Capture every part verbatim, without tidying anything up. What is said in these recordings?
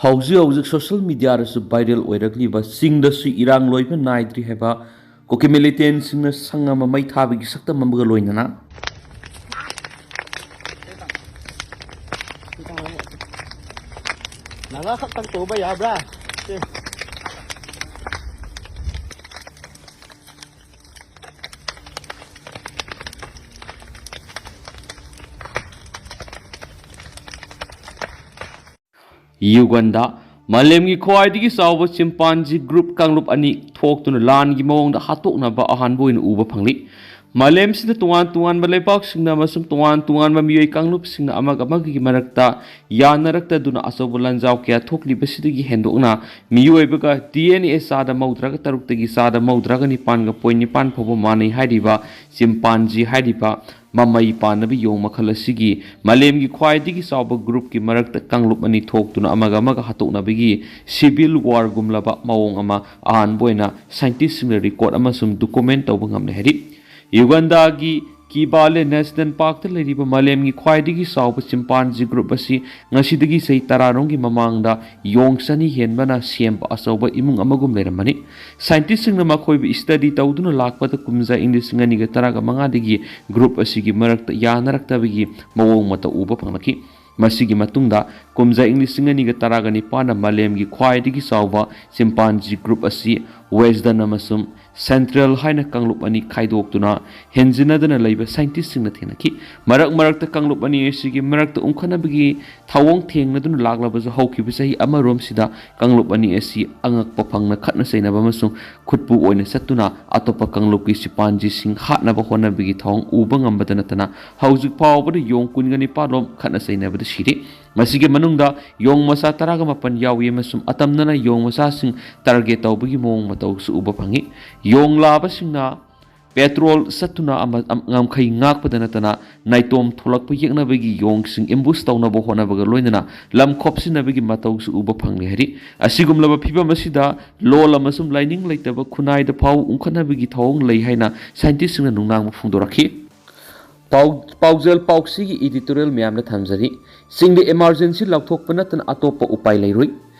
ꯍꯧꯖꯤꯛ ꯍꯧꯖꯤꯛ social ꯃꯤꯗꯤꯌꯥꯗꯁꯨ viral ꯑꯣꯏꯔꯛꯂꯤꯕ ꯆꯤꯡꯗꯁꯨ ꯏꯔꯥꯡ ꯂꯣꯏꯕ ꯅꯥꯏꯗ꯭ꯔꯤ ꯍꯥꯏꯕ ꯀꯨꯀꯤ ꯃꯤꯂꯤꯇꯦꯟꯁꯤꯡꯅ ꯁꯪ ꯑꯃ ꯃꯩ ꯊꯥꯕꯒꯤ ꯁꯛꯇꯝ ꯑꯃꯒ ꯂꯣꯏꯅꯅ ꯅꯥꯒꯥ ꯈꯛꯇꯪ ꯇꯧꯕ ꯌꯥꯕ꯭ꯔꯥ? ꯌꯨꯒꯟꯗꯥ꯫ ꯃꯥꯂꯦꯝꯒꯤ ꯈ꯭ꯋꯥꯏꯗꯒꯤ ꯆꯥꯎꯕ ꯆꯤꯝꯄꯥꯟꯖꯤ ꯒ꯭ꯔꯨꯞ ꯀꯥꯡꯂꯨꯞ ꯑꯅꯤ ꯊꯣꯛꯇꯨꯅ ꯂꯥꯟꯒꯤ ꯃꯑꯣꯡꯗ ꯍꯥꯠꯇꯣꯛꯅꯕ ꯑꯍꯥꯟꯕ ꯑꯣꯏꯅ ꯎꯕ ꯐꯪꯂꯤ꯫ ꯃꯥꯂꯦꯝꯁꯤꯗ ꯇꯣꯉꯥꯟ ꯇꯣꯉꯥꯟꯕ ꯂꯩꯕꯥꯛꯁꯤꯡꯅ ꯑꯃꯁꯨꯡ ꯇꯣꯉꯥꯟ ꯇꯣꯉꯥꯟꯕ ꯃꯤꯑꯣꯏ ꯀꯥꯡꯂꯨꯞꯁꯤꯡꯅ ꯑꯃꯒ ꯑꯃꯒꯒꯤ ꯃꯔꯛꯇ ꯌꯥꯅꯔꯛꯇꯗꯨꯅ ꯑꯆꯧꯕ ꯂꯥꯟꯖꯥꯎ ꯀꯌꯥ ꯊꯣꯛꯂꯤꯕꯁꯤꯗꯒꯤ ꯍꯦꯟꯗꯣꯛꯅ ꯃꯤꯑꯣꯏꯕꯒ ꯗꯤ ꯑꯦꯟ ꯑꯦ ꯆꯥꯗ ꯃꯧꯗ꯭ꯔꯥꯒ ꯇꯔꯨꯛꯇꯒꯤ ꯆꯥꯗ ꯃꯧꯗ꯭ꯔꯥꯒ ꯅꯤꯄꯥꯟꯒ ꯄꯣꯏꯟ ꯅꯤꯄꯥꯟ ꯐꯥꯎꯕ ꯃꯥꯟꯅꯩ ꯍꯥꯏꯔꯤꯕ ꯆꯤꯝꯄꯥꯟꯖꯤ ꯍꯥꯏꯔꯤꯕ ꯃꯃꯩ ꯄꯥꯟꯅꯕ ꯌꯣꯡ ꯃꯈꯜ ꯑꯁꯤꯒꯤ ꯃꯥꯂꯦꯝꯒꯤ ꯈ꯭ꯋꯥꯏꯗꯒꯤ ꯆꯥꯎꯕ ꯒ꯭ꯔꯨꯞꯀꯤ ꯃꯔꯛꯇ ꯀꯥꯡꯂꯨꯞ ꯑꯅꯤ ꯊꯣꯛꯇꯨꯅ ꯑꯃꯒ ꯑꯃꯒ ꯍꯥꯠꯇꯣꯛꯅꯕꯒꯤ ꯁꯤꯚꯤꯜ ꯋꯥꯔꯒꯨꯝꯂꯕ ꯃꯑꯣꯡ ꯑꯃ ꯑꯍꯥꯟꯕ ꯑꯣꯏꯅ ꯁꯥꯏꯟꯇꯤꯁꯁꯤꯡꯅ ꯔꯦꯀꯣꯔꯗ ꯑꯃꯁꯨꯡ ꯗꯣꯀꯨꯃꯦꯟ ꯇꯧꯕ ꯉꯝꯂꯦ ꯍꯥꯏꯔꯤ꯫ ꯌꯨꯒꯟꯗꯥꯒꯤ ꯀꯤꯕꯥꯂꯦ ꯅꯦꯁꯅꯦꯜ ꯄꯥꯔꯛꯇ ꯂꯩꯔꯤꯕ ꯃꯥꯂꯦꯝꯒꯤ ꯈ꯭ꯋꯥꯏꯗꯒꯤ ꯆꯥꯎꯕ ꯆꯤꯝꯄꯥꯟꯖꯤ ꯒ꯭ꯔꯨꯞ ꯑꯁꯤ ꯉꯁꯤꯗꯒꯤ ꯆꯍꯤ ꯇꯔꯥꯔꯣꯝꯒꯤ ꯃꯃꯥꯡꯗ ꯌꯣꯡ ꯆꯅꯤ ꯍꯦꯟꯕꯅ ꯁꯦꯝꯕ ꯑꯆꯧꯕ ꯏꯃꯨꯡ ꯑꯃꯒꯨꯝ ꯂꯩꯔꯝꯕꯅꯤ꯫ ꯁꯥꯏꯟꯇꯤꯁꯁꯤꯡꯅ ꯃꯈꯣꯏꯕꯨ ꯁ꯭ꯇꯗꯤ ꯇꯧꯗꯨꯅ ꯂꯥꯛꯄꯗ ꯀꯨꯝꯖꯥ ꯏꯪ ꯂꯤꯁꯤꯡ ꯑꯅꯤꯒ ꯇꯔꯥꯒ ꯃꯉꯥꯗꯒꯤ ꯒ꯭ꯔꯨꯞ ꯑꯁꯤꯒꯤ ꯃꯔꯛꯇ ꯌꯥꯅꯔꯛꯇꯕꯒꯤ ꯃꯑꯣꯡ ꯃꯇꯧ ꯎꯕ ꯐꯪꯂꯛꯈꯤ꯫ ꯃꯁꯤꯒꯤ ꯃꯇꯨꯡꯗ ꯀꯨꯝꯖꯥ ꯏꯪ ꯂꯤꯁꯤꯡ ꯑꯅꯤꯒ ꯇꯔꯥꯒ ꯅꯤꯄꯥꯟꯗ ꯃꯥꯂꯦꯝꯒꯤ ꯈ꯭ꯋꯥꯏꯗꯒꯤ ꯆꯥꯎꯕ ꯆꯤꯝꯄꯥꯟꯖꯤ ꯒ꯭ꯔꯨꯞ ꯑꯁꯤ ꯋꯦꯁꯇꯔꯟ ꯑꯃꯁꯨꯡ ꯁꯦꯟꯇ꯭ꯔꯦꯜ ꯍꯥꯏꯅ ꯀꯥꯡꯂꯨꯞ ꯑꯅꯤ ꯈꯥꯏꯗꯣꯛꯇꯨꯅ ꯍꯦꯟꯖꯤꯟꯅꯗꯅ ꯂꯩꯕ ꯁꯥꯏꯟꯇꯤꯁꯁꯤꯡꯅ ꯊꯦꯡꯅꯈꯤ꯫ ꯃꯔꯛ ꯃꯔꯛꯇ ꯀꯥꯡꯂꯨꯞ ꯑꯅꯤ ꯑꯁꯤꯒꯤ ꯃꯔꯛꯇ ꯎꯪꯈꯠꯅꯕꯒꯤ ꯊꯧꯑꯣꯡ ꯊꯦꯡꯅꯗꯨꯅ ꯂꯥꯛꯂꯕꯁꯨ, ꯍꯧꯈꯤꯕ ꯆꯍꯤ ꯑꯃꯔꯣꯝꯁꯤꯗ ꯀꯥꯡꯂꯨꯞ ꯑꯅꯤ ꯑꯁꯤ ꯑꯉꯛꯄ ꯐꯪꯅ ꯈꯠꯅ ꯆꯩꯅꯕ ꯑꯃꯁꯨꯡ ꯈꯨꯠꯄꯨ ꯑꯣꯏꯅ ꯆꯠꯇꯨꯅ ꯑꯇꯣꯞꯄ ꯀꯥꯡꯂꯨꯞꯀꯤ ꯆꯤꯝꯄꯥꯟꯖꯤꯁꯤꯡ ꯍꯥꯠꯅꯕ ꯍꯣꯠꯅꯕꯒꯤ ꯊꯧꯑꯣꯡ ꯎꯕ ꯉꯝꯕꯗ ꯅꯠꯇꯅ, ꯍꯧꯖꯤꯛ ꯐꯥꯎꯕꯗ ꯌꯣꯡ ꯀꯨꯟꯒ ꯅꯤꯄꯥꯟ ꯔꯣꯝ ꯈꯠꯅ ꯆꯩꯅꯕꯗ ꯁꯤꯔꯤ꯫ ꯃꯁꯤꯒꯤ ꯃꯅꯨꯡꯗ ꯌꯣꯡ ꯃꯆꯥ ꯇꯔꯥꯒ ꯃꯥꯄꯟ ꯌꯥꯎꯏ ꯑꯃꯁꯨꯡ ꯑꯇꯝꯅꯅ ꯌꯣꯡ ꯃꯆꯥꯁꯤꯡ ꯇꯥꯔꯒꯦꯠ ꯇꯧꯕꯒꯤ ꯃꯑꯣꯡ ꯃꯇꯧꯁꯨ ꯎꯕ ꯐꯪꯏ꯫ ꯌꯣꯡ ꯂꯥꯕꯁꯤꯡꯅ ꯄꯦꯇ꯭ꯔꯣꯜ ꯆꯠꯇꯨꯅ ꯑꯃ-, ꯑꯝ-, ꯉꯝꯈꯩ ꯉꯥꯛꯄꯗ ꯅꯠꯇꯅ ꯅꯥꯏꯇꯣꯝ ꯊꯣꯛꯂꯛꯄ ꯌꯦꯛꯅꯕꯒꯤ ꯌꯣꯡꯁꯤꯡ ꯑꯦꯝꯕꯨꯁ ꯇꯧꯅꯕ ꯍꯣꯠꯅꯕꯒ ꯂꯣꯏꯅꯅ ꯂꯝ ꯈꯣꯞꯆꯤꯟꯅꯕꯒꯤ ꯃꯇꯧꯁꯨ ꯎꯕ ꯐꯪꯂꯦ ꯍꯥꯏꯔꯤ꯫ ꯑꯁꯤꯒꯨꯝꯂꯕ ꯐꯤꯕꯝ ꯑꯁꯤꯗ ꯂꯣꯜ ꯑꯃꯁꯨꯡ ꯂꯥꯏꯅꯤꯡ ꯂꯩꯇꯕ ꯈꯨꯟꯅꯥꯏꯗ ꯐꯥꯎ ꯎꯪꯈꯠꯅꯕꯒꯤ ꯊꯧꯑꯣꯡ ꯂꯩ ꯍꯥꯏꯅ ꯁꯥꯏꯟꯇꯤꯁꯁꯤꯡꯅ ꯅꯨꯡꯅꯥꯡꯕ ꯐꯣꯡꯗꯣꯔꯛꯈꯤ꯫ ꯄꯥꯎ-, ꯄꯥꯎꯖꯦꯜ ꯄꯥꯎꯁꯤꯒꯤ editorial ꯃꯌꯥꯝꯗ ꯊꯝꯖꯔꯤ꯫ ꯆꯤꯡꯗ emergency ꯂꯥꯎꯊꯣꯛꯄ ꯅꯠꯇꯅ ꯑꯇꯣꯞꯄ ꯎꯄꯥꯏ ꯂꯩꯔꯣꯏ꯫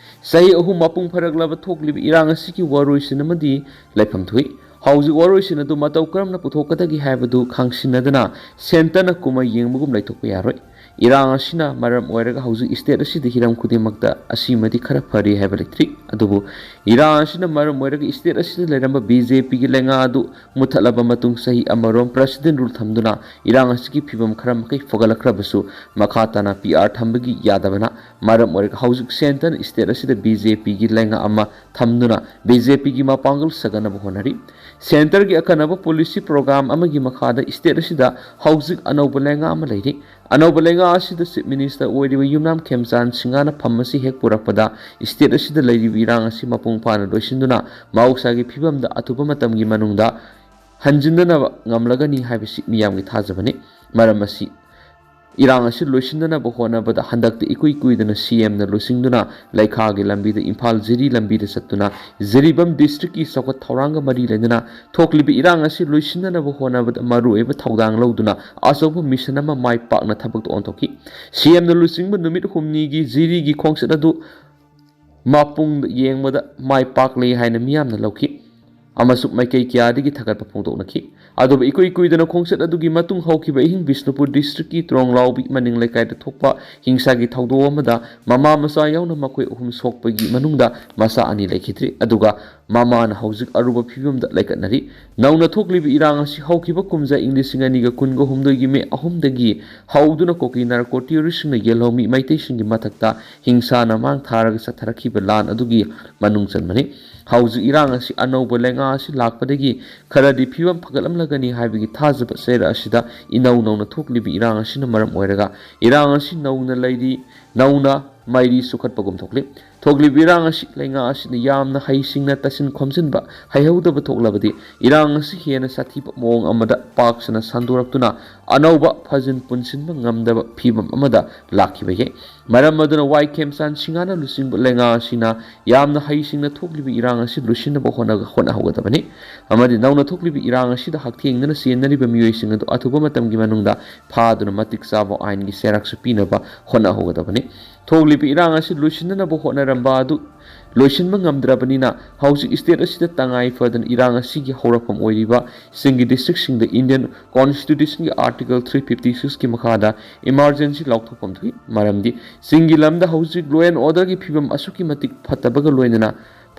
ꯆꯍꯤ ꯑꯍꯨꯝ ꯃꯄꯨꯡ ꯐꯥꯔꯛꯂꯕ ꯊꯣꯛꯂꯤꯕ ꯏꯔꯥꯡ ꯑꯁꯤꯒꯤ ꯋꯥꯔꯣꯏꯁꯤꯟ ꯑꯃꯗꯤ ꯂꯩꯐꯝ ꯊꯣꯛꯏ꯫ ꯍꯧꯖꯤꯛ ꯋꯥꯔꯣꯏꯁꯤꯟ ꯑꯗꯨ ꯃꯇꯧ ꯀꯔꯝꯅ ꯄꯨꯊꯣꯛꯀꯗꯒꯦ ꯍꯥꯏꯕꯗꯨ ꯈꯪꯁꯤꯟꯅꯗꯅ centreꯅ ꯀꯨꯝꯍꯩ ꯌꯦꯡꯕꯒꯨꯝ ꯂꯩꯊꯣꯛꯄ ꯌꯥꯔꯣꯏ꯫ ꯏꯔꯥꯡ ꯑꯁꯤꯅ ꯃꯔꯝ ꯑꯣꯏꯔꯒ ꯍꯧꯖꯤꯛ state ꯑꯁꯤꯗ ꯍꯤꯔꯝ ꯈꯨꯗꯤꯡꯃꯛꯇ ꯑꯁꯤꯃꯗꯤ ꯈꯔ ꯐꯔꯤ ꯍꯥꯏꯕ ꯂꯩꯇ꯭ꯔꯤ꯫ ꯑꯗꯨꯕꯨ ꯏꯔꯥꯡ ꯑꯁꯤꯅ ꯃꯔꯝ ꯑꯣꯏꯔꯒ state ꯑꯁꯤꯗ ꯂꯩꯔꯝꯕ BJPꯒꯤ ꯂꯩꯉꯥꯛ ꯑꯗꯨ ꯃꯨꯠꯊꯠꯂꯕ ꯃꯇꯨꯡ ꯆꯍꯤ ꯑꯃꯔꯣꯝ president rule ꯊꯝꯗꯨꯅ ꯏꯔꯥꯡ ꯑꯁꯤꯒꯤ ꯐꯤꯕꯝ ꯈꯔ ꯃꯈꯩ ꯐꯒꯠꯂꯛꯈ꯭ꯔꯕꯁꯨ ꯃꯈꯥ ꯇꯥꯅ PR ꯊꯝꯕꯒꯤ ꯌꯥꯗꯕꯅ ꯃꯔꯝ ꯑꯣꯏꯔꯒ ꯍꯧꯖꯤꯛ centreꯅ state ꯑꯁꯤꯗ BJPꯒꯤ ꯂꯩꯉꯥꯛ ꯑꯃ ꯊꯝꯗꯨꯅ BJPꯒꯤ ꯃꯄꯥꯡꯒꯜ ꯁꯥꯒꯠꯅꯕ ꯍꯣꯠꯅꯔꯤ꯫ Centreꯒꯤ ꯑꯈꯟꯅꯕ policy program ꯑꯃꯒꯤ ꯃꯈꯥꯗ state ꯑꯁꯤꯗ ꯍꯧꯖꯤꯛ ꯑꯅꯧꯕ ꯂꯩꯉꯥꯛ ꯑꯃ ꯂꯩꯔꯤ꯫ ꯑꯅꯧꯕ ꯂꯩꯉꯥꯛ ꯑꯁꯤꯗ Chief Minister ꯑꯣꯏꯔꯤꯕ ꯌꯨꯝꯅꯥꯝ ꯈꯦꯝꯆꯥꯟ ꯁꯤꯡꯍꯅ ꯐꯝ ꯑꯁꯤ ꯍꯦꯛ ꯄꯨꯔꯛꯄꯗ state ꯑꯁꯤꯗ ꯂꯩꯔꯤꯕ ꯏꯔꯥꯡ ꯑꯁꯤ ꯃꯄꯨꯡ ꯐꯥꯅ ꯂꯣꯏꯁꯤꯟꯗꯨꯅ ꯃꯍꯧꯁꯥꯒꯤ ꯐꯤꯕꯝꯗ ꯑꯊꯨꯕ ꯃꯇꯝꯒꯤ ꯃꯅꯨꯡꯗ ꯍꯟꯖꯤꯟꯅꯅꯕ ꯉꯝꯂꯒꯅꯤ ꯍꯥꯏꯕꯁꯤ ꯃꯤꯌꯥꯝꯒꯤ ꯊꯥꯖꯕꯅꯤ꯫ ꯃꯔꯝ ꯑꯁꯤ ꯏꯔꯥꯡ ꯑꯁꯤ ꯂꯣꯏꯁꯤꯟꯅꯅꯕ ꯍꯣꯠꯅꯕꯗ ꯍꯟꯗꯛꯇꯤ ꯏꯀꯨꯏ ꯀꯨꯏꯗꯅ CMꯅ ꯂꯨꯆꯤꯡꯗꯨꯅ ꯂꯩꯈꯥꯒꯤ ꯂꯝꯕꯤꯗ ꯏꯝꯐꯥꯜ ꯖꯤꯔꯤ ꯂꯝꯕꯤꯗ ꯆꯠꯇꯨꯅ ꯖꯤꯔꯤꯕꯥꯝ districtꯀꯤ ꯆꯥꯎꯈꯠ ꯊꯧꯔꯥꯡꯒ ꯃꯔꯤ ꯂꯩꯅꯅ ꯊꯣꯛꯂꯤꯕ ꯏꯔꯥꯡ ꯑꯁꯤ ꯂꯣꯏꯁꯤꯟꯅꯅꯕ ꯍꯣꯠꯅꯕꯗ ꯃꯔꯨꯑꯣꯏꯕ ꯊꯧꯗꯥꯡ ꯂꯧꯗꯨꯅ ꯑꯆꯧꯕ mission ꯑꯃ ꯃꯥꯏ ꯄꯥꯛꯅ ꯊꯕꯛꯇ ꯑꯣꯟꯊꯣꯛꯈꯤ꯫ CMꯅ ꯂꯨꯆꯤꯡꯕ ꯅꯨꯃꯤꯠ ꯍꯨꯝꯅꯤꯒꯤ ꯖꯤꯔꯤꯒꯤ ꯈꯣꯡꯆꯠ ꯑꯗꯨ ꯃꯄꯨꯡꯗ ꯌꯦꯡꯕꯗ ꯃꯥꯏ ꯄꯥꯛꯂꯦ ꯍꯥꯏꯅ ꯃꯤꯌꯥꯝꯅ ꯂꯧꯈꯤ ꯑꯃꯁꯨꯡ ꯃꯥꯏꯀꯩ ꯀꯌꯥꯗꯒꯤ ꯊꯥꯒꯠꯄ ꯐꯣꯡꯗꯣꯛꯅꯈꯤ꯫ ꯑꯗꯨꯕꯨ ꯏꯀꯨꯏ ꯀꯨꯏꯗꯅ ꯈꯣꯡꯆꯠ ꯑꯗꯨꯒꯤ ꯃꯇꯨꯡ ꯍꯧꯈꯤꯕ ꯑꯍꯤꯡ ꯕꯤꯁꯅꯨꯄꯨꯔ districtꯀꯤ ꯇ꯭ꯔꯣꯡꯂꯥꯎꯕꯤ ꯃꯅꯤꯡ ꯂꯩꯀꯥꯏꯗ ꯊꯣꯛꯄ ꯍꯤꯡꯁꯥꯒꯤ ꯊꯧꯗꯣꯛ ꯑꯃꯗ ꯃꯃꯥ ꯃꯆꯥ ꯌꯥꯎꯅ ꯃꯈꯣꯏ ꯑꯍꯨꯝ ꯁꯣꯛꯄꯒꯤ ꯃꯅꯨꯡꯗ ꯃꯆꯥ ꯑꯅꯤ ꯂꯩꯈꯤꯗ꯭ꯔꯤ꯫ ꯑꯗꯨꯒ ꯃꯃꯥꯅ ꯍꯧꯖꯤꯛ ꯑꯔꯨꯕ ꯐꯤꯕꯝꯗ ꯂꯩꯈꯠꯅꯔꯤ꯫ ꯅꯧꯅ ꯊꯣꯛꯂꯤꯕ ꯏꯔꯥꯡ ꯑꯁꯤ ꯍꯧꯈꯤꯕ ꯀꯨꯝꯖꯥ ꯏꯪ ꯂꯤꯁꯤꯡ ꯑꯅꯤꯒ ꯀꯨꯟꯒ ꯍꯨꯝꯗꯣꯏꯒꯤ ꯃꯦ ꯑꯍꯨꯝꯗꯒꯤ ꯍꯧꯗꯨꯅ ꯀꯨꯀꯤ narco terroristꯁꯤꯡꯅ ꯌꯦꯜꯍꯧꯃꯤ ꯃꯩꯇꯩꯁꯤꯡꯒꯤ ꯃꯊꯛꯇ ꯍꯤꯡꯁꯥꯅ ꯃꯥꯡ ꯊꯥꯔꯒ ꯆꯠꯊꯔꯛꯈꯤꯕ ꯂꯥꯟ ꯑꯗꯨꯒꯤ ꯃꯅꯨꯡ ꯆꯟꯕꯅꯤ꯫ ꯍꯧꯖꯤꯛ ꯏꯔꯥꯡ ꯑꯁꯤ ꯑꯅꯧꯕ ꯂꯩꯉꯥꯛ ꯑꯁꯤ ꯂꯥꯛꯄꯗꯒꯤ ꯈꯔꯗꯤ ꯐꯤꯕꯝ ꯐꯒꯠꯂꯝꯂꯒꯅꯤ ꯍꯥꯏꯕꯒꯤ ꯊꯥꯖꯕ ꯆꯩꯔꯥꯛ ꯑꯁꯤꯗ ꯏꯅꯧ ꯅꯧꯅ ꯊꯣꯛꯂꯤꯕ ꯏꯔꯥꯡ ꯑꯁꯤꯅ ꯃꯔꯝ ꯑꯣꯏꯔꯒ ꯏꯔꯥꯡ ꯑꯁꯤ ꯅꯧꯅ ꯂꯩꯔꯤ, ꯅꯧꯅ ꯃꯩꯔꯤ ꯆꯨꯈꯠꯄꯒꯨꯝ ꯊꯣꯛꯂꯤ꯫ ꯊꯣꯛꯂꯤꯕ ꯏꯔꯥꯡ ꯑꯁꯤ ꯂꯩꯉꯥꯛ ꯑꯁꯤꯅ ꯌꯥꯝꯅ ꯍꯩꯁꯤꯡꯅ ꯇꯥꯁꯤꯟ ꯈꯣꯝꯖꯤꯟꯕ ꯍꯩꯍꯧꯗꯕ ꯊꯣꯛꯂꯕꯗꯤ, ꯏꯔꯥꯡ ꯑꯁꯤ ꯍꯦꯟꯅ ꯁꯥꯊꯤꯕ ꯃꯑꯣꯡ ꯑꯃꯗ ꯄꯥꯛ ꯁꯟꯅ ꯁꯟꯗꯣꯔꯛꯇꯨꯅ ꯑꯅꯧꯕ ꯐꯖꯤꯟ ꯄꯨꯟꯁꯤꯟꯕ ꯉꯝꯗꯕ ꯐꯤꯕꯝ ꯑꯃꯗ ꯂꯥꯛꯈꯤꯕ ꯌꯥꯏ꯫ ꯃꯔꯝ ꯑꯗꯨꯅ ꯋꯥꯏ ꯈꯦꯝꯆꯥꯟ ꯁꯤꯡꯍꯅ ꯂꯨꯆꯤꯡꯕ ꯂꯩꯉꯥꯛ ꯑꯁꯤꯅ ꯌꯥꯝꯅ ꯍꯩꯁꯤꯡꯅ ꯊꯣꯛꯂꯤꯕ ꯏꯔꯥꯡ ꯑꯁꯤ ꯂꯣꯏꯁꯤꯟꯅꯕ ꯍꯣꯠꯅ-, ꯍꯣꯠꯅꯍꯧꯒꯗꯕꯅꯤ꯫ ꯑꯃꯗꯤ ꯅꯧꯅ ꯊꯣꯛꯂꯤꯕ ꯏꯔꯥꯡ ꯑꯁꯤꯗ ꯍꯛꯊꯦꯡꯅꯅ ꯆꯦꯟꯅꯔꯤꯕ ꯃꯤꯑꯣꯏꯁꯤꯡ ꯑꯗꯨ ꯑꯊꯨꯕ ꯃꯇꯝꯒꯤ ꯃꯅꯨꯡꯗ ꯐꯥꯗꯨꯅ ꯃꯇꯤꯛ ꯆꯥꯕ ꯑꯥꯏꯟꯒꯤ ꯆꯩꯔꯥꯛꯁꯨ ꯄꯤꯅꯕ ꯍꯣꯠꯅꯍꯧꯒꯗꯕꯅꯤ꯫ ꯊꯣꯛꯂꯤꯕ ꯏꯔꯥꯡ ꯑꯁꯤ ꯂꯣꯏꯁꯤꯟꯅꯅꯕ ꯍꯣꯠꯅꯔꯝꯕ ꯑꯗꯨ ꯂꯣꯏꯁꯤꯟꯕ ꯉꯝꯗ꯭ꯔꯕꯅꯤꯅ, ꯍꯧꯖꯤꯛ state ꯑꯁꯤꯗ ꯇꯉꯥꯏ ꯐꯗꯅ ꯏꯔꯥꯡ ꯑꯁꯤꯒꯤ ꯍꯧꯔꯛꯐꯝ ꯑꯣꯏꯔꯤꯕ ꯆꯤꯡꯒꯤ districtꯁꯤꯡꯗ Indian Constitutionꯒꯤ Article three fifty sixꯀꯤ ꯃꯈꯥꯗ emergency ꯂꯥꯎꯊꯣꯛꯐꯝ ꯊꯣꯛꯏ꯫ ꯃꯔꯝꯗꯤ ꯆꯤꯡꯒꯤ ꯂꯝꯗ ꯍꯧꯖꯤꯛ law and orderꯒꯤ ꯐꯤꯕꯝ ꯑꯁꯨꯛꯀꯤ ꯃꯇꯤꯛ ꯐꯠꯇꯕꯒ ꯂꯣꯏꯅꯅ,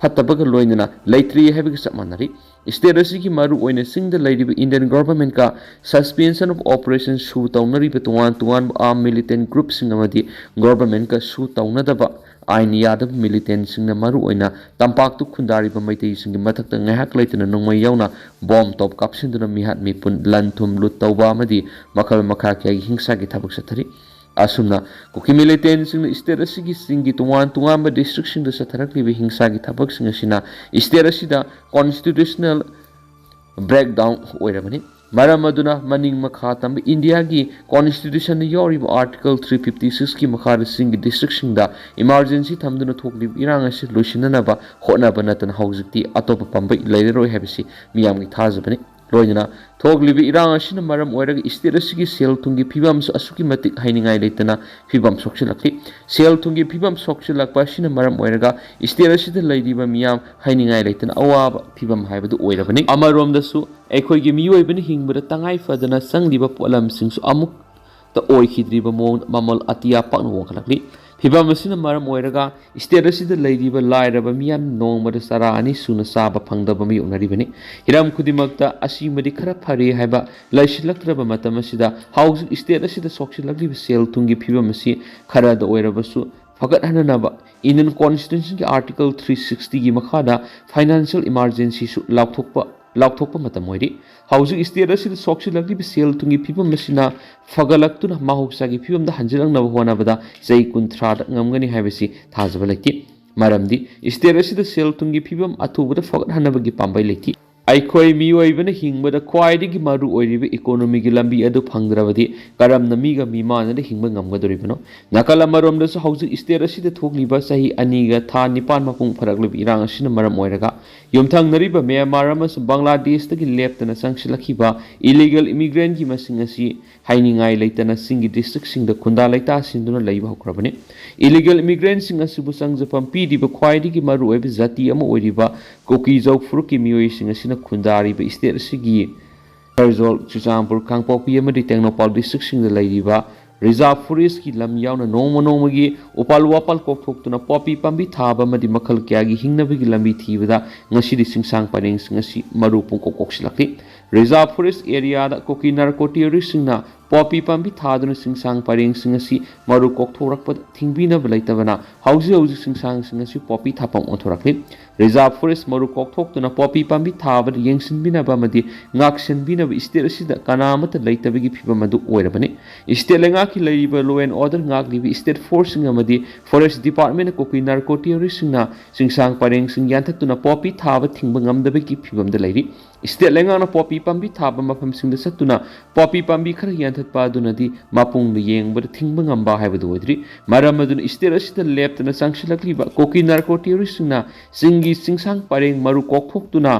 ꯐꯠꯇꯕꯒ ꯂꯣꯏꯅꯅ ꯂꯩꯇ꯭ꯔꯦ ꯍꯥꯏꯕꯒ ꯆꯞ ꯃꯥꯟꯅꯔꯤ꯫ State ꯑꯁꯤꯒꯤ ꯃꯔꯨꯑꯣꯏꯅ ꯆꯤꯡꯗ ꯂꯩꯔꯤꯕ Indian governmentꯀ suspension of operation ꯁꯨ ꯇꯧꯅꯔꯤꯕ ꯇꯣꯉꯥꯟ ꯇꯣꯉꯥꯟꯕ armed militant groupꯁꯤꯡ ꯑꯃꯗꯤ governmentꯀ ꯁꯨ ꯇꯧꯅꯗꯕ ꯑꯥꯏꯟ ꯌꯥꯗꯕ militantꯁꯤꯡꯅ ꯃꯔꯨꯑꯣꯏꯅ ꯇꯝꯄꯥꯛꯇꯨ ꯈꯨꯟꯗꯥꯔꯤꯕ ꯃꯩꯇꯩꯁꯤꯡꯒꯤ ꯃꯊꯛꯇ ꯉꯥꯏꯍꯥꯛ ꯂꯩꯇꯅ ꯅꯣꯡꯃꯩ ꯌꯥꯎꯅ bomb ꯇꯣꯞ ꯀꯥꯞꯁꯤꯟꯗꯨꯅ ꯃꯤꯍꯥꯠ ꯃꯤꯄꯨꯟ, ꯂꯟ ꯊꯨꯝ ꯂꯨꯠ ꯇꯧꯕ ꯑꯃꯗꯤ ꯃꯈꯜ ꯃꯈꯥ ꯀꯌꯥꯒꯤ ꯍꯤꯡꯁꯥꯒꯤ ꯊꯕꯛ ꯆꯠꯊꯔꯤ꯫ ꯑꯁꯨꯝꯅ ꯀꯨꯀꯤ militantꯁꯤꯡꯅ state ꯑꯁꯤꯒꯤ ꯆꯤꯡꯒꯤ ꯇꯣꯉꯥꯟ ꯇꯣꯉꯥꯟꯕ districtꯁꯤꯡꯗ ꯆꯠꯊꯔꯛꯂꯤꯕ ꯍꯤꯡꯁꯥꯒꯤ ꯊꯕꯛꯁꯤꯡ ꯑꯁꯤꯅ state ꯑꯁꯤꯗ constitutional breakdown ꯑꯣꯏꯔꯕꯅꯤ꯫ ꯃꯔꯝ ꯑꯗꯨꯅ ꯃꯅꯤꯡ ꯃꯈꯥ ꯇꯝꯕ Indiaꯒꯤ Constitutionꯗ ꯌꯥꯎꯔꯤꯕ Article three fifty sixꯀꯤ ꯃꯈꯥꯗ ꯆꯤꯡꯒꯤ districtꯁꯤꯡꯗ emergency ꯊꯝꯗꯨꯅ ꯊꯣꯛꯂꯤꯕ ꯏꯔꯥꯡ ꯑꯁꯤ ꯂꯣꯏꯁꯤꯟꯅꯅꯕ ꯍꯣꯠꯅꯕ ꯅꯠꯇꯅ ꯍꯧꯖꯤꯛꯇꯤ ꯑꯇꯣꯞꯄ ꯄꯥꯝꯕꯩ ꯂꯩꯔꯔꯣꯏ ꯍꯥꯏꯕꯁꯤ ꯃꯤꯌꯥꯝꯒꯤ ꯊꯥꯖꯕꯅꯤ꯫ ꯂꯣꯏꯅꯅ ꯊꯣꯛꯂꯤꯕ ꯏꯔꯥꯡ ꯑꯁꯤꯅ ꯃꯔꯝ ꯑꯣꯏꯔꯒ state ꯑꯁꯤꯒꯤ ꯁꯦꯜ ꯊꯨꯝꯒꯤ ꯐꯤꯕꯝꯁꯨ ꯑꯁꯨꯛꯀꯤ ꯃꯇꯤꯛ ꯍꯥꯏꯅꯤꯡꯉꯥꯏ ꯂꯩꯇꯅ ꯐꯤꯕꯝ ꯁꯣꯛꯆꯤꯜꯂꯛꯂꯤ꯫ ꯁꯦꯜ ꯊꯨꯝꯒꯤ ꯐꯤꯕꯝ ꯁꯣꯛꯆꯤꯜꯂꯛꯄ ꯑꯁꯤꯅ ꯃꯔꯝ ꯑꯣꯏꯔꯒ state ꯑꯁꯤꯗ ꯂꯩꯔꯤꯕ ꯃꯤꯌꯥꯝ ꯍꯥꯏꯅꯤꯡꯉꯥꯏ ꯂꯩꯇꯅ ꯑꯋꯥꯕ ꯐꯤꯕꯝ ꯍꯥꯏꯕꯗꯨ ꯑꯣꯏꯔꯕꯅꯤ꯫ ꯑꯃꯔꯣꯝꯗꯁꯨ ꯑꯩꯈꯣꯏꯒꯤ ꯃꯤꯑꯣꯏꯕꯅ ꯍꯤꯡꯕꯗ ꯇꯉꯥꯏ ꯐꯗꯅ ꯆꯪꯂꯤꯕ ꯄꯣꯠꯂꯝꯁꯤꯡꯁꯨ ꯑꯃꯨꯛꯇ ꯑꯣꯏꯈꯤꯗ꯭ꯔꯤꯕ ꯃꯑꯣꯡꯗ ꯃꯃꯜ ꯑꯇꯤꯌꯥ ꯄꯥꯛꯅ ꯋꯥꯡꯈꯠꯂꯛꯂꯤ꯫ ꯐꯤꯕꯝ ꯑꯁꯤꯅ ꯃꯔꯝ ꯑꯣꯏꯔꯒ state ꯑꯁꯤꯗ ꯂꯩꯔꯤꯕ ꯂꯥꯏꯔꯕ ꯃꯤꯌꯥꯝ ꯅꯣꯡꯃꯗ ꯆꯔꯥ ꯑꯅꯤ ꯁꯨꯅ ꯆꯥꯕ ꯐꯪꯗꯕ ꯃꯥꯌꯣꯛꯅꯔꯤꯕꯅꯤ꯫ ꯍꯤꯔꯝ ꯈꯨꯗꯤꯡꯃꯛꯇ ꯑꯁꯤꯃꯗꯤ ꯈꯔ ꯐꯔꯦ ꯍꯥꯏꯕ ꯂꯩꯁꯤꯜꯂꯛꯇ꯭ꯔꯕ ꯃꯇꯝ ꯑꯁꯤꯗ ꯍꯧꯖꯤꯛ state ꯑꯁꯤꯗ ꯁꯣꯛꯆꯤꯜꯂꯛꯂꯤꯕ ꯁꯦꯜ ꯊꯨꯝꯒꯤ ꯐꯤꯕꯝ ꯑꯁꯤ ꯈꯔꯗ ꯑꯣꯏꯔꯕꯁꯨ ꯐꯒꯠꯍꯟꯅꯅꯕ Indian Constitutionꯒꯤ Article three sixtyꯒꯤ ꯃꯈꯥꯗ financial emergencyꯁꯨ ꯂꯥꯎꯊꯣꯛꯄ ꯂꯥꯎꯊꯣꯛꯄ ꯃꯇꯝ ꯑꯣꯏꯔꯤ꯫ ꯍꯧꯖꯤꯛ state ꯑꯁꯤꯗ ꯁꯣꯛꯆꯤꯜꯂꯛꯂꯤꯕ ꯁꯦꯜ ꯊꯨꯝꯒꯤ ꯐꯤꯕꯝ ꯑꯁꯤꯅ ꯐꯒꯠꯂꯛꯇꯨꯅ ꯃꯍꯧꯁꯥꯒꯤ ꯐꯤꯕꯝꯗ ꯍꯟꯖꯤꯜꯂꯛꯅꯕ ꯍꯣꯠꯅꯕꯗ ꯆꯍꯤ ꯀꯨꯟꯊ꯭ꯔꯥꯗ ꯉꯝꯒꯅꯤ ꯍꯥꯏꯕꯁꯤ ꯊꯥꯖꯕ ꯂꯩꯇꯦ꯫ ꯃꯔꯝꯗꯤ state ꯑꯁꯤꯗ ꯁꯦꯜ ꯊꯨꯝꯒꯤ ꯐꯤꯕꯝ ꯑꯊꯨꯕꯗ ꯐꯒꯠꯍꯟꯅꯕꯒꯤ ꯄꯥꯝꯕꯩ ꯂꯩꯇꯦ꯫ ꯑꯩꯈꯣꯏ ꯃꯤꯑꯣꯏꯕꯅ ꯍꯤꯡꯕꯗ ꯈ꯭ꯋꯥꯏꯗꯒꯤ ꯃꯔꯨ ꯑꯣꯏꯔꯤꯕ economyꯒꯤ ꯂꯝꯕꯤ ꯑꯗꯨ ꯐꯪꯗ꯭ꯔꯕꯗꯤ ꯀꯔꯝꯅ ꯃꯤꯒ ꯃꯤꯃꯥꯟꯅꯅ ꯍꯤꯡꯕ ꯉꯝꯒꯗꯧꯔꯤꯕꯅꯣ? ꯅꯥꯀꯜ ꯑꯃꯔꯣꯝꯗꯁꯨ ꯍꯧꯖꯤꯛ state ꯑꯁꯤꯗ ꯊꯣꯛꯂꯤꯕ ꯆꯍꯤ ꯑꯅꯤꯒ ꯊꯥ ꯅꯤꯄꯥꯟ ꯃꯄꯨꯡ ꯐꯥꯔꯛꯂꯤꯕ ꯏꯔꯥꯡ ꯑꯁꯤꯅ ꯃꯔꯝ ꯑꯣꯏꯔꯒ ꯌꯨꯝꯊꯪꯅꯔꯤꯕ ꯃ꯭ꯌꯥꯟꯃꯥꯔ ꯑꯃꯁꯨꯡ ꯕꯪꯒ꯭ꯂꯥꯗꯦꯁꯇꯒꯤ ꯂꯦꯞꯇꯅ ꯆꯪꯁꯤꯜꯂꯛꯈꯤꯕ illegal immigrantꯀꯤ ꯃꯁꯤꯡ ꯑꯁꯤ ꯍꯥꯏꯅꯤꯡꯉꯥꯏ ꯂꯩꯇꯅ ꯆꯤꯡꯒꯤ districtꯁꯤꯡꯗ ꯈꯨꯟꯗꯥ ꯂꯩꯇꯥ ꯁꯤꯟꯗꯨꯅ ꯂꯩꯕ ꯍꯧꯈ꯭ꯔꯕꯅꯤ꯫ Illegal immigrantꯁꯤꯡ ꯑꯁꯤꯕꯨ ꯆꯪꯖꯐꯝ ꯄꯤꯔꯤꯕ ꯈ꯭ꯋꯥꯏꯗꯒꯤ ꯃꯔꯨꯑꯣꯏꯕ ꯖꯥꯇꯤ ꯑꯃ ꯑꯣꯏꯔꯤꯕ ꯀꯨꯀꯤ ꯖꯧ ꯐꯨꯔꯨꯞꯀꯤ ꯃꯤꯑꯣꯏꯁꯤꯡ ꯑꯁꯤꯅ ꯈꯨꯟꯗꯥꯔꯤꯕ state ꯑꯁꯤꯒꯤ ꯐꯦꯔꯖꯣꯜ, ꯆꯨꯔꯆꯥꯟꯄꯨꯔ, ꯀꯥꯡꯄꯣꯛꯄꯤ ꯑꯃꯗꯤ ꯇꯦꯡꯅꯧꯄꯜ districtꯁꯤꯡꯗ ꯂꯩꯔꯤꯕ reserve forestꯀꯤ ꯂꯝ ꯌꯥꯎꯅ ꯅꯣꯡꯃ ꯅꯣꯡꯃꯒꯤ ꯎꯄꯥꯜ ꯋꯥꯄꯥꯜ ꯀꯣꯛꯊꯣꯛꯇꯨꯅ ꯄꯣꯄꯤ ꯄꯥꯝꯕꯤ ꯊꯥꯕ ꯑꯃꯗꯤ ꯃꯈꯜ ꯀꯌꯥꯒꯤ ꯍꯤꯡꯅꯕꯒꯤ ꯂꯝꯕꯤ ꯊꯤꯕꯗ ꯉꯁꯤꯗꯤ ꯆꯤꯡꯁꯥꯡ ꯄꯔꯦꯡꯁꯤꯡ ꯑꯁꯤ ꯃꯔꯨ ꯄꯨꯡꯀꯣꯛ ꯀꯣꯛꯁꯤꯜꯂꯛꯂꯤ꯫ Reserve forest areaꯗ ꯀꯨꯀꯤ narco terroristꯁꯤꯡꯅ ꯄꯣꯄꯤ ꯄꯥꯝꯕꯤ ꯊꯥꯗꯨꯅ ꯆꯤꯡꯁꯥꯡ ꯄꯔꯦꯡꯁꯤꯡ ꯑꯁꯤ ꯃꯔꯨ ꯀꯣꯛꯊꯣꯔꯛꯄꯗ ꯊꯤꯡꯕꯤꯅꯕ ꯂꯩꯇꯕꯅ ꯍꯧꯖꯤꯛ ꯍꯧꯖꯤꯛ ꯆꯤꯡꯁꯥꯡꯁꯤꯡ ꯑꯁꯤ ꯄꯣꯄꯤ ꯊꯥꯐꯝ ꯑꯣꯟꯊꯣꯔꯛꯂꯤ꯫ Reserve forest ꯃꯔꯨ ꯀꯣꯛꯊꯣꯛꯇꯨꯅ ꯄꯣꯄꯤ ꯄꯥꯝꯕꯤ ꯊꯥꯕꯗ ꯌꯦꯡꯁꯤꯟꯕꯤꯅꯕ ꯑꯃꯗꯤ ꯉꯥꯛꯁꯦꯟꯕꯤꯅꯕ state ꯑꯁꯤꯗ ꯀꯅꯥ ꯑꯃꯠꯇ ꯂꯩꯇꯕꯒꯤ ꯐꯤꯕꯝ ꯑꯗꯨ ꯑꯣꯏꯔꯕꯅꯤ꯫ State ꯂꯩꯉꯥꯛꯀꯤ ꯂꯩꯔꯤꯕ law and order ꯉꯥꯛꯂꯤꯕ state forceꯁꯤꯡ ꯑꯃꯗꯤ forest departmentꯅ ꯀꯨꯀꯤ narco terroristꯁꯤꯡꯅ ꯆꯤꯡꯁꯥꯡ ꯄꯔꯦꯡꯁꯤꯡ ꯌꯥꯟꯊꯠꯇꯨꯅ ꯄꯣꯄꯤ ꯊꯥꯕ ꯊꯤꯡꯕ ꯉꯝꯗꯕꯒꯤ ꯐꯤꯕꯝꯗ ꯂꯩꯔꯤ꯫ State ꯂꯩꯉꯥꯛꯅ ꯄꯣꯄꯤ ꯄꯥꯝꯕꯤ ꯊꯥꯕ ꯃꯐꯝꯁꯤꯡꯗ ꯆꯠꯇꯨꯅ ꯄꯣꯄꯤ ꯄꯥꯝꯕꯤ ꯈꯔ ꯌꯥꯟꯊꯠꯄ ꯑꯗꯨꯅꯗꯤ ꯃꯄꯨꯡꯗ ꯌꯦꯡꯕꯗ ꯊꯤꯡꯕ ꯉꯝꯕ ꯍꯥꯏꯕꯗꯨ ꯑꯣꯏꯗ꯭ꯔꯤ꯫ ꯃꯔꯝ ꯑꯗꯨꯅ state ꯑꯁꯤꯗ ꯂꯦꯞꯇꯅ ꯆꯪꯁꯤꯜꯂꯛꯂꯤꯕ ꯀꯨꯀꯤ narco terroristꯁꯤꯡꯅ ꯆꯤꯡꯒꯤ ꯆꯤꯡꯁꯥꯡ ꯄꯔꯦꯡ ꯃꯔꯨ ꯀꯣꯛꯊꯣꯛꯇꯨꯅ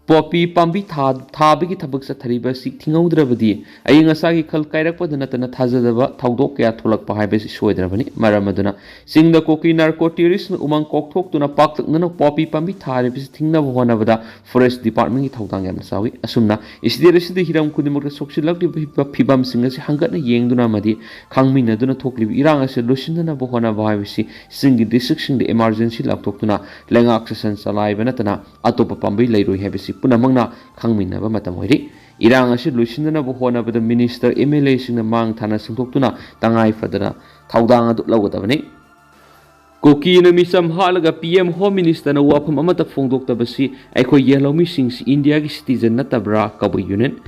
ꯄꯣꯄꯤ ꯄꯥꯝꯕꯤ ꯊꯥ-, ꯊꯥꯕꯒꯤ ꯊꯕꯛ ꯆꯠꯊꯔꯤꯕ ꯑꯁꯤ ꯊꯤꯡꯍꯧꯗ꯭ꯔꯕꯗꯤ ꯑꯏꯪ ꯑꯁꯥꯒꯤ ꯈꯜ ꯀꯥꯏꯔꯛꯄꯗ ꯅꯠꯇꯅ ꯊꯥꯖꯗꯕ ꯊꯧꯗꯣꯛ ꯀꯌꯥ ꯊꯣꯛꯂꯛꯄ ꯍꯥꯏꯕꯁꯤ ꯁꯣꯏꯗ꯭ꯔꯕꯅꯤ꯫ ꯃꯔꯝ ꯑꯗꯨꯅ ꯆꯤꯡꯗ ꯀꯨꯀꯤ narco terroristꯅ ꯎꯃꯪ ꯀꯣꯛꯊꯣꯛꯇꯨꯅ ꯄꯥꯛꯇꯛꯅꯅ ꯄꯣꯄꯤ ꯄꯥꯝꯕꯤ ꯊꯥꯔꯤꯕꯁꯤ ꯊꯤꯡꯅꯕ ꯍꯣꯠꯅꯕꯗ forest departmentꯀꯤ ꯊꯧꯗꯥꯡ ꯌꯥꯝꯅ ꯆꯥꯎꯏ꯫ ꯑꯁꯨꯝꯅ state ꯑꯁꯤꯗ ꯍꯤꯔꯝ ꯈꯨꯗꯤꯡꯃꯛꯇ ꯁꯣꯛꯆꯤꯜꯂꯛꯂꯤꯕ ꯐꯤꯕꯝꯁꯤꯡ ꯑꯁꯤ ꯍꯪꯒꯠꯅ ꯌꯦꯡꯗꯨꯅ ꯑꯃꯗꯤ ꯈꯪꯃꯤꯟꯅꯗꯨꯅ ꯊꯣꯛꯂꯤꯕ ꯏꯔꯥꯡ ꯑꯁꯤ ꯂꯣꯏꯁꯤꯟꯅꯅꯕ ꯍꯣꯠꯅꯕ ꯍꯥꯏꯕꯁꯤ ꯆꯤꯡꯒꯤ districtꯁꯤꯡꯗ emergency ꯂꯥꯎꯊꯣꯛꯇꯨꯅ ꯂꯩꯉꯥꯛ ꯁꯥꯁꯟ ꯆꯂꯥꯏꯕ ꯅꯠꯇꯅ ꯑꯇꯣꯞꯄ ꯄꯥꯝꯕꯩ ꯂꯩꯔꯣꯏ ꯍꯥꯏꯕꯁꯤ ꯄꯨꯝꯅꯃꯛꯅ ꯈꯪꯃꯤꯟꯅꯕ ꯃꯇꯝ ꯑꯣꯏꯔꯤ꯫ ꯏꯔꯥꯡ ꯑꯁꯤ ꯂꯣꯏꯁꯤꯟꯅꯅꯕ ꯍꯣꯠꯅꯕꯗ minister, MLAꯁꯤꯡꯅ ꯃꯥꯡ ꯊꯥꯅ ꯁꯤꯟꯊꯣꯛꯇꯨꯅ ꯇꯉꯥꯏ ꯐꯗꯅ ꯊꯧꯗꯥꯡ ꯑꯗꯨ ꯂꯧꯒꯗꯕꯅꯤ꯫ ꯀꯨꯀꯤꯅ ꯃꯤꯆꯝ ꯍꯥꯠꯂꯒ ꯄꯤ ꯑꯦꯝ ꯍꯣꯝ ꯃꯤꯅꯤꯁꯇꯔꯅ ꯋꯥꯐꯝ ꯑꯃꯠꯇ ꯐꯣꯡꯗꯣꯛꯇꯕꯁꯤ ꯑꯩꯈꯣꯏ ꯌꯦꯜꯍꯧꯃꯤꯁꯤꯡꯁꯤ ꯏꯟꯗꯤꯌꯥꯒꯤ ꯁꯤꯇꯤꯖꯟ ꯅꯠꯇꯕ꯭ꯔꯥ? ꯀꯕꯨꯏ ꯌꯨꯅꯤꯠ꯫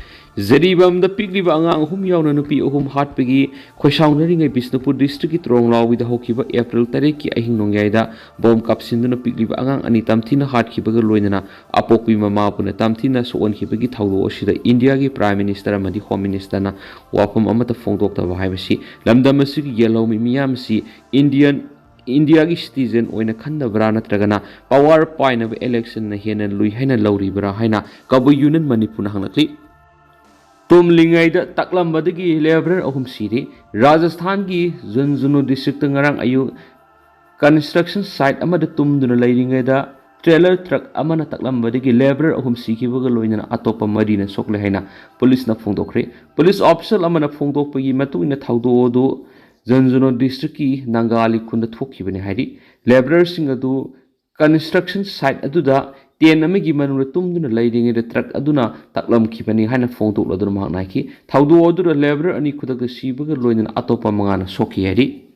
ꯖꯤꯔꯤꯕꯥꯝꯗ ꯄꯤꯛꯂꯤꯕ ꯑꯉꯥꯡ ꯑꯍꯨꯝ ꯌꯥꯎꯅ ꯅꯨꯄꯤ ꯑꯍꯨꯝ ꯍꯥꯠꯄꯒꯤ ꯈꯣꯏꯁꯥꯎꯅꯔꯤꯉꯩ ꯕꯤꯁꯅꯨꯄꯨꯔ ꯗꯤꯁꯇ꯭ꯔꯤꯛꯀꯤ ꯇ꯭ꯔꯣꯡꯂꯥꯎꯕꯤꯗ ꯍꯧꯈꯤꯕ ꯑꯦꯄ꯭ꯔꯤꯜ ꯇꯔꯦꯠꯀꯤ ꯑꯍꯤꯡ ꯅꯣꯡꯌꯥꯏꯗ ꯕꯣꯝ ꯀꯥꯞꯁꯤꯟꯗꯨꯅ ꯄꯤꯛꯂꯤꯕ ꯑꯉꯥꯡ ꯑꯅꯤ ꯇꯝꯊꯤꯅ ꯍꯥꯠꯈꯤꯕꯒ ꯂꯣꯏꯅꯅ ꯑꯄꯣꯛꯄꯤ ꯃꯃꯥꯕꯨꯅ ꯇꯝꯊꯤꯅ ꯁꯣꯛꯍꯟꯈꯤꯕꯒꯤ ꯊꯧꯗꯣꯛ ꯑꯁꯤꯗ ꯏꯟꯗꯤꯌꯥꯒꯤ ꯄ꯭ꯔꯥꯏꯝ ꯃꯤꯅꯤꯁꯇꯔ ꯑꯃꯗꯤ ꯍꯣꯝ ꯃꯤꯅꯤꯁꯇꯔꯅ ꯋꯥꯐꯝ ꯑꯃꯠꯇ ꯐꯣꯡꯗꯣꯛꯇꯕ ꯍꯥꯏꯕꯁꯤ ꯂꯝꯗꯝ ꯑꯁꯤꯒꯤ ꯌꯦꯜꯍꯧꯃꯤ ꯃꯤꯌꯥꯝ ꯑꯁꯤ ꯏꯟꯗꯤꯌꯟ ꯏꯟꯗꯤꯌꯥꯒꯤ ꯁꯤꯇꯤꯖꯦꯟ ꯑꯣꯏꯅ ꯈꯟꯗꯕ꯭ꯔꯥ ꯅꯠꯇ꯭ꯔꯒꯅ ꯄꯋꯥꯔ ꯄꯥꯏꯅꯕ ꯏꯂꯦꯛꯁꯟꯅ ꯍꯦꯟꯅ ꯂꯨꯏ ꯍꯥꯏꯅ ꯂꯧꯔꯤꯕ꯭ꯔꯥ ꯍꯥꯏꯅ ꯀꯕꯨꯏ ꯌꯨꯅꯤꯌꯟ ꯃꯅꯤꯄꯨꯔꯅ ꯍꯪꯂꯛꯂꯤ꯫ ꯇꯨꯝꯂꯤꯉꯩꯗ ꯇꯛꯂꯝꯕꯗꯒꯤ ꯂꯦꯕꯔꯔ ꯑꯍꯨꯝ ꯁꯤꯔꯦ꯫ ꯔꯥꯖꯁꯊꯥꯟꯒꯤ ꯖꯨꯟꯖꯨꯅꯨ ꯗꯤꯁꯇ꯭ꯔꯤꯛꯇ ꯉꯔꯥꯡ ꯑꯌꯨꯛ ꯀꯟꯁꯇ꯭ꯔꯛꯁꯟ ꯁꯥꯏꯠ ꯑꯃꯗ ꯇꯨꯝꯗꯨꯅ ꯂꯩꯔꯤꯉꯩꯗ ꯇ꯭ꯔꯦꯂꯔ ꯇ꯭ꯔꯛ ꯑꯃꯅ ꯇꯛꯂꯝꯕꯗꯒꯤ ꯂꯦꯕꯔꯔ ꯑꯍꯨꯝ ꯁꯤꯈꯤꯕꯒ ꯂꯣꯏꯅꯅ ꯑꯇꯣꯞꯄ ꯃꯔꯤꯅ ꯁꯣꯛꯂꯦ ꯍꯥꯏꯅ ꯄꯨꯂꯤꯁꯅ ꯐꯣꯡꯗꯣꯛꯈ꯭ꯔꯦ꯫ ꯄꯨꯂꯤꯁ ꯑꯣꯐꯤꯁꯦꯜ ꯑꯃꯅ ꯐꯣꯡꯗꯣꯛꯄꯒꯤ ꯃꯇꯨꯡ ꯏꯟꯅ ꯊꯧꯗꯣꯛ ꯑꯗꯨ ꯖꯟꯖꯨꯅꯣ ꯗꯤꯁꯇ꯭ꯔꯤꯛꯀꯤ ꯅꯪꯒꯥꯂꯤ ꯈꯨꯟꯗ ꯊꯣꯛꯈꯤꯕꯅꯤ ꯍꯥꯏꯔꯤ꯫ ꯂꯦꯕꯔꯔꯁꯤꯡ ꯑꯗꯨ ꯀꯟꯁꯇ꯭ꯔꯛꯁꯟ ꯁꯥꯏꯠ ꯑꯗꯨꯗ ꯇꯦꯟ ꯑꯃꯒꯤ ꯃꯅꯨꯡꯗ ꯇꯨꯝꯗꯨꯅ ꯂꯩꯔꯤꯉꯩꯗ ꯇ꯭ꯔꯛ ꯑꯗꯨꯅ ꯇꯛꯂꯝꯈꯤꯕꯅꯤ ꯍꯥꯏꯅ ꯐꯣꯡꯗꯣꯛꯂꯗꯨꯅ ꯃꯍꯥꯛꯅ ꯍꯥꯏꯈꯤ꯫ ꯊꯧꯗꯣꯛ ꯑꯗꯨꯗ ꯂꯦꯕꯔꯔ ꯑꯅꯤ ꯈꯨꯗꯛꯇ ꯁꯤꯕꯒ ꯂꯣꯏꯅꯅ ꯑꯇꯣꯞꯄ ꯃꯉꯥꯅ ꯁꯣꯛꯈꯤ ꯍꯥꯏꯔꯤ꯫